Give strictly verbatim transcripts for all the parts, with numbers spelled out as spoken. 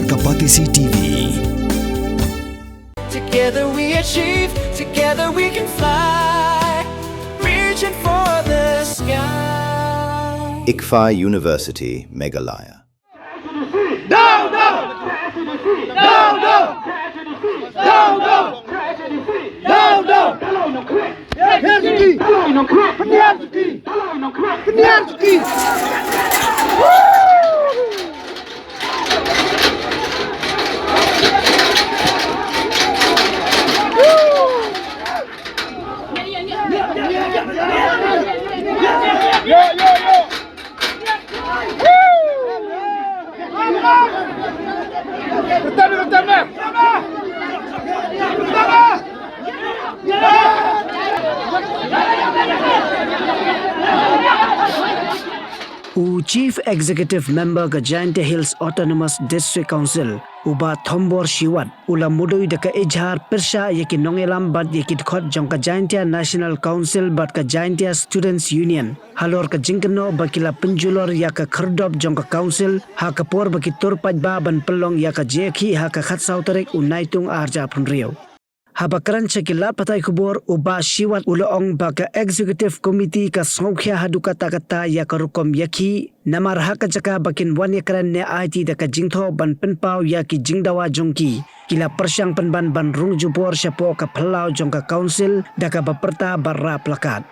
Kapatisi T V. Together we achieve, together we can fly, reaching for the sky. ICFAI University, Meghalaya. Down, down! Down, down! Down, down! Down, down! U Chief Executive Member ka Jaintia Hills Autonomous District Council, u Bah Thombor Shiwat, u la mudui da ka ijhar pyrshah ya ki nongyalam bad ya ki dkhot jong ka Jaintia National Council bad ka Jaintia Students Union halor ka jingkynnoh ba ki la pynjulor ya ka khyrdop jong ka Council ha ka por ba ki tur paidbah ban pynlong ya ka jingyakhih ha ka khatsaw tarik u Naitung arhajar arphaw hynriew. Haba kren cha ki lad pathai khubor, u Bah Shiwat u la ong ba ka Executive Committee ka sngewkhia haduh katta katta ya ka rukom yakhih, namar ha ka jaka ba kin wan ya kren ne aiti da ka jingthoh ban pynpaw ya ki jingdawa jong ki, ki la pyrshang pynban ban rung jubor shapoh ka phyllaw jong ka Council da kaba pyrta ba rap lakat.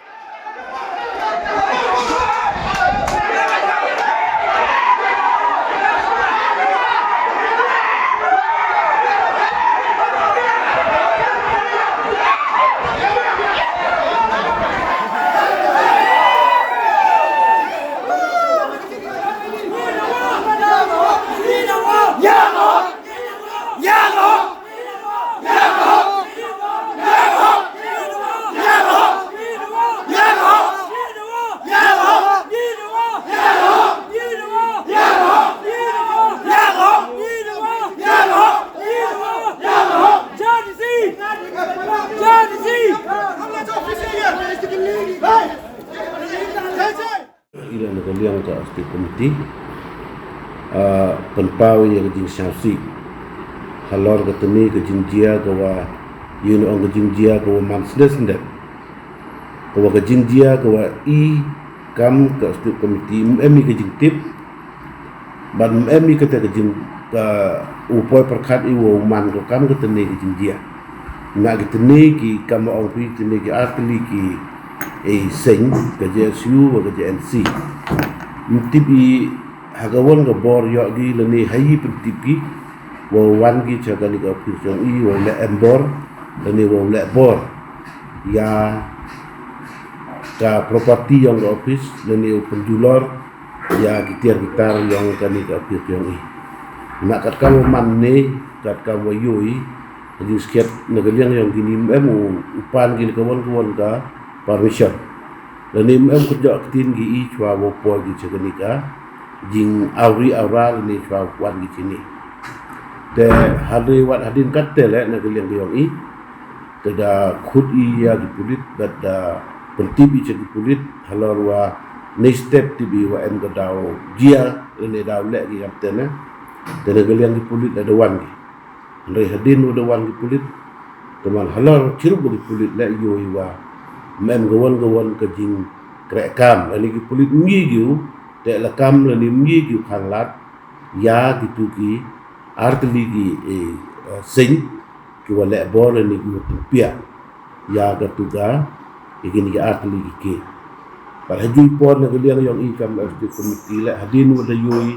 I la na ka liang ka Executive Committee, ah, pynpaw ya ka jingsngewsih halor ka tynne ka jingjia ka wa, yu na ong ka jingjia ka wa man sne sne. Ka wa ka jingjia ka wa i kam ka Executive Committee, em i ka jingtip, bad em i kata ka jing, ka u poi pyrkhat i wa u man ko kam ka tynne ka jingjia. Na ki tynne ki kam ong phi tynne ki artylli ki, e, seng, ka J S U wa ka J N C. Ym tip i ha ka wan ka bor yoh ki lane ha i pyntip ki wa wan ki cha kani ka office yong i wa leh em bor lane wa leh bor ya ka property yong ka office lane u pynjulor ya ki tiar ki tar yong kani ka office yong i. Na katkam wa man ne, katkam wa yoh i, ka jingskhiat na ka liang yong kini em u, u pan ki na ka wan ka wan ka permission. Lane em kyrjoh ktien ki i chwa wa poi ki cha kani ka jingawri awra lane chwa wan ki chini. Te hadien wat hadien katte le na ka liang yong i, te da khut i ya ki pulit, bad da pyntip i cha ki pulit halor wa ne step tip i wa em ka daw jia lane daw leh ki kam te ne. Te na ka liang ki pulit da wan ki. Hynrei hadien wa da wan ki pulit, te man halor chirup wa ki pulit le yoh i wa em ka wan ka wan ka jingkreh kam, lane ki pulit ym ye ki u teh lakam lane ym ye ki u khang lad ya kitu ki artylli ki, e, e, seng ki wa leh bor lane ki wa tympiah ya katu ka, ya kini ki artylli ki case. Bad ha ju i por na ka liang yong i kam Executive Committee le hadien wa da yoh i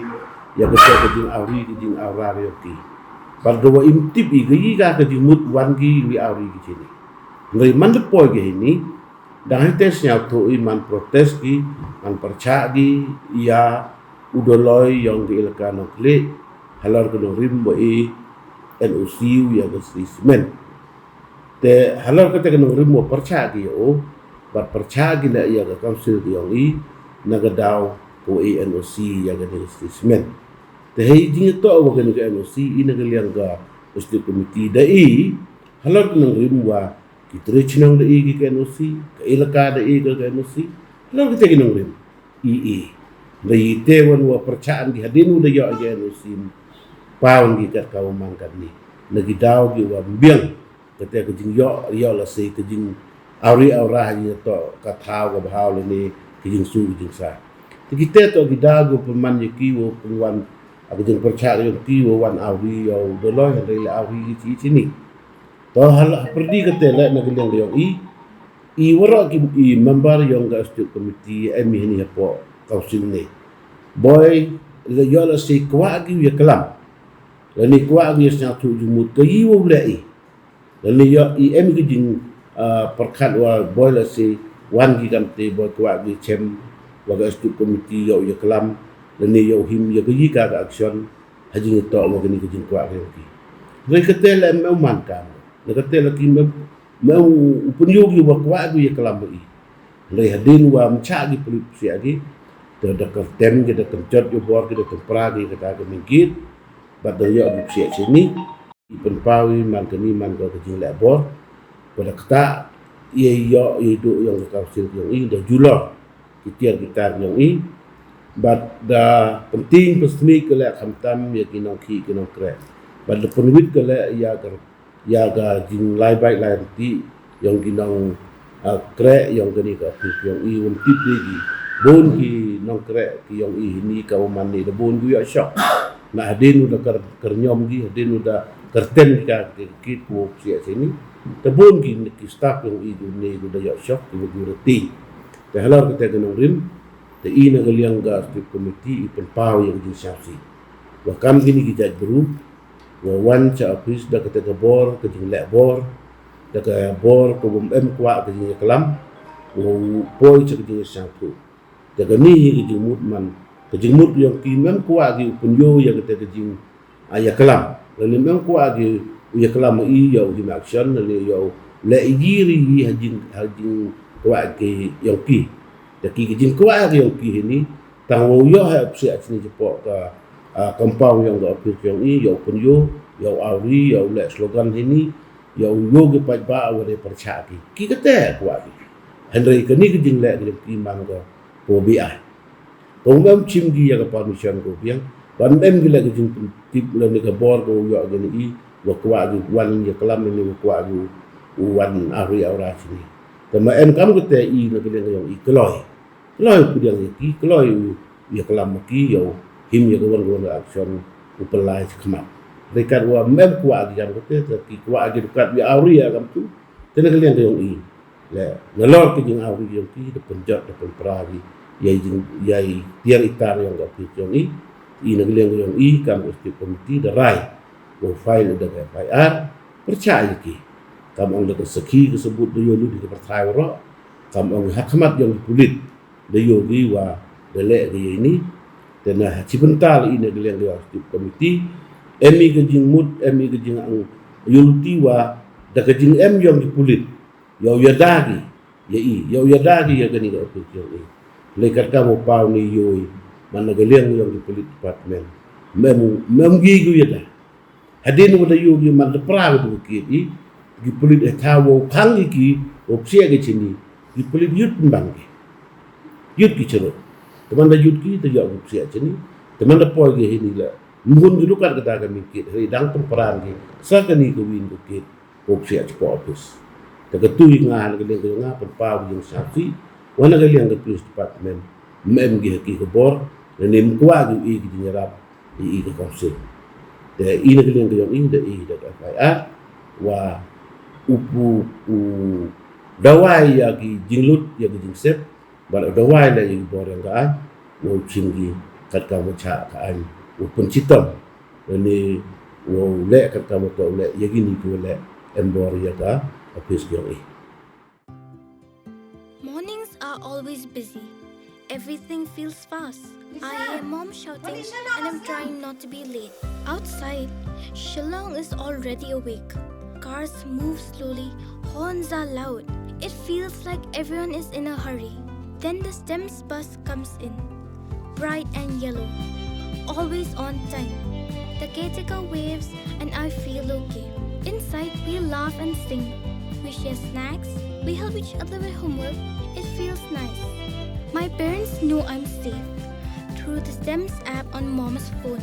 ya kata ka jingawri ka jingawra yong ki. Bad ka wa ym tip i ka i ka ka jingmut wan ki wi awri ki chini. Hynrei man da poi ki heini, dang hei te sngewthuh i man protest ki, man pyrchah ki ya u doloi yong ka elaka Nongkhlieh halor ka nongrim wa e N O C u ya ka Shree Cement. Te halor kata ka nongrim wa pyrchah ki ya o, bad pyrchah ki le ya ka Council ki yong i na ka daw ka wa e N O C ya ka Shree Cement. Te hei jingtoh wa kani ka N O C i na ka liang ka Executive Committee da i halor ka nongrim wa ki tre chnong da i ki ka N O C, ka elaka da i ka, ka N O C, halor kata ki nongrim i i. Da i te wan wa pyrchah ki hadien u da yoh i ka N O C. paw ki kat ka u man kat ni. Na ki daw ki wa biang, kate ka jingyoh, yoh la se ka jing awri awra ha jingtoh ka thaw ka bhaw lane ka jingsu ka jingsa. Te kite toh ki daw ki u pynman ya ki wa pynwan, ka jingpyrchah ya ki wa wan awri yow doloi, hynrei la awri i chi, i chi ni. To hal ha pyrdi kate le na ka liang ka yong i, i waroh ki i member yong ka executive committee em i hani hapoh council ni. Boi, le yoh la se kwah ki u yaklam. Lane kwah ki u yasngewthuh jingmut ka i wow leh i. Lane yoh i em ki jing, ah, pyrkhat wa boi la se wan ki kamte boi kwah ki chem wa ka executive committee yow yaklam. Lane yow him ya ka i ka, ka action ha jingtoh wa kani ka jingkwah ka yong ki. Hynrei kate le em u man kam. Na kate la ki mem, mem u pynyoo ki wa kwah ki u yaklam i. Hynrei hadien wa mchah ki pulit psiah ki, te da kyrtem ki, da kynjot ya bor ki, da tympra ki kata ka mingkit, bad da yoh ki psiah chini. I pynpaw i man kani man ka, ka jingleh bor. Wa da kata, ya yoh, ya duh yong ka council yong i, da julor ki tiar ki tar yong i. Bad da pynting pynsmit ka le khamtam ya ki nongkhih ki nongkreh. Bad da pynwit ka le ya ka, ya ka jinglai bait lai rynti yong ki nong, ah, kreh yong kani ka office yong i, wan tip de ki. Bun ki nongkreh ki yong i hini ka u man ni da bun ki u yoh shock. Na hadien u da kar, kyrñiom ki, hadien u da kyrtem ki ka, ki, ki, ki psiah chini. Te bun ki, ki staff yong i, ki ne ki da yoh shock, ki, ki da ti. Te halor kate ka nongrim, te i na ka liang ka executive committee i pynpaw ya ka jingsngewsih. Wa kam kini ki jait bru, wa wan cha office da kate ka bor, ka jingleh bor, da ka bor ka bym em kwah ka jingyaklam, wa u poi cha ka jingsngewthuh. Te kani hi ka jingmut man, ka jingmut yong ki mem kwah ki u pynyoo ya kate ka jing, ah, yaklam. Lane mem kwah ki u yaklam i yow him action, lane yow leh i jiri i ha jing, ha jingkwah ki yong ki. Te ki ka jingkwah ki yong ki hini, tang wow yoh ha psiah chini chapoh ka, ah, compound yong ka office yong i, yow pynyoo, yow awri, yow leh slogan hini, yow yoh ki paidbah wa de pyrchah ki. Ki kate kwah ki. Hynrei kani ka jingleh ki yong ki man ka, ko bi ai. Ko mem chim ki ya ka permission ko biang. Ban mem ki le ka jingpyntip lane ka bor ko yoh kani i, wa kwah ki wan yaklam lane wa kwah ki u wan awri awra chini. Te ma em kam kate i na ka liang ka yong i kloi. Kloi u pdiang ya ki, kloi u yaklam ki yow him ya ka wan ka wan ka action u pynlai chakhmat. Hynrei kat wa mem kwah ki kam kate, te ki kwah ki du kat ya awri ya kam tu. Te na ka liang ka yong i. Le, nalor ka jingawri yong ki, da pynjot, da pynpra ki, ya i jing, ya i tiar i tar yong ka office yong i, i na ka liang ka yong i, kam ka executive committee, da rai, wow file da ka F I R, pyrchah ya ki. Kam ong da ka sakhi, ka sabut da yoh lut da ka pyrthai waroh, kam ong ha khmat yong ki pulit, da yoh ki wa, da leh ki ya ini, te na ha chi bynta la i na ka liang ka yong executive committee, em i ka jingmut, em i ka jing ang, yoh luti wa, da ka jingem yong ki pulit, yow yada ki, ya i, yow yada ki ya kani ka office yong i. Le kat kam u paw ni yow i, man na ka liang yong ki police department. Mem, mem ki ku yada. Hadien wa da yoh ki man da pra ki du ki i, ki police e thaw wow khang ki, wow psiah ki chini, ki police yut pynban ki. Yut ki cherut. Te man da yut ki, te yoh ki psiah chini. Te man da poi ki hini la. Mhun ki du kat kata ka mingkit, hei dang pynpran ki. Sa kani ka win ka kit. Wow psiah chapoh office. Te ka tu i nga ha na ka liang ka yong nga pynpaw ki jingsngewsih. Wa na ka liang ka police department. Mem ki ha ki ka bor. Lane mem kwah ki u i ki jingyarap. I i ka council. Te i na ka liang ka yong i da i da ka F I R. Wa u pu u dawai ya ki jinglut ya ki jingsep. Bad u dawai la ya ki bor yong ka aiñ, wow chim ki kat kam wa chah ka aiñ, wow pynchitom. Lane wow leh kat kam wa toh leh, ya kini ki wa leh em bor ya ka office yong i. Mornings are always busy. Everything feels fast. I hear mom shouting and I'm trying not to be late. Outside, Shillong is already awake. Cars move slowly, horns are loud. It feels like everyone is in a hurry. Then the STEMS bus comes in, bright and yellow, always on time. The caretaker waves and I feel okay. Inside, we laugh and sing. We share snacks, we help each other with homework. It feels nice. My parents know I'm safe through the STEMS app on mom's phone.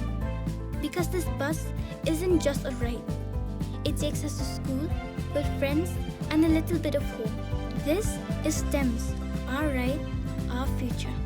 Because this bus isn't just a ride. It takes us to school, with friends, and a little bit of hope. This is STEMS, our ride, our future.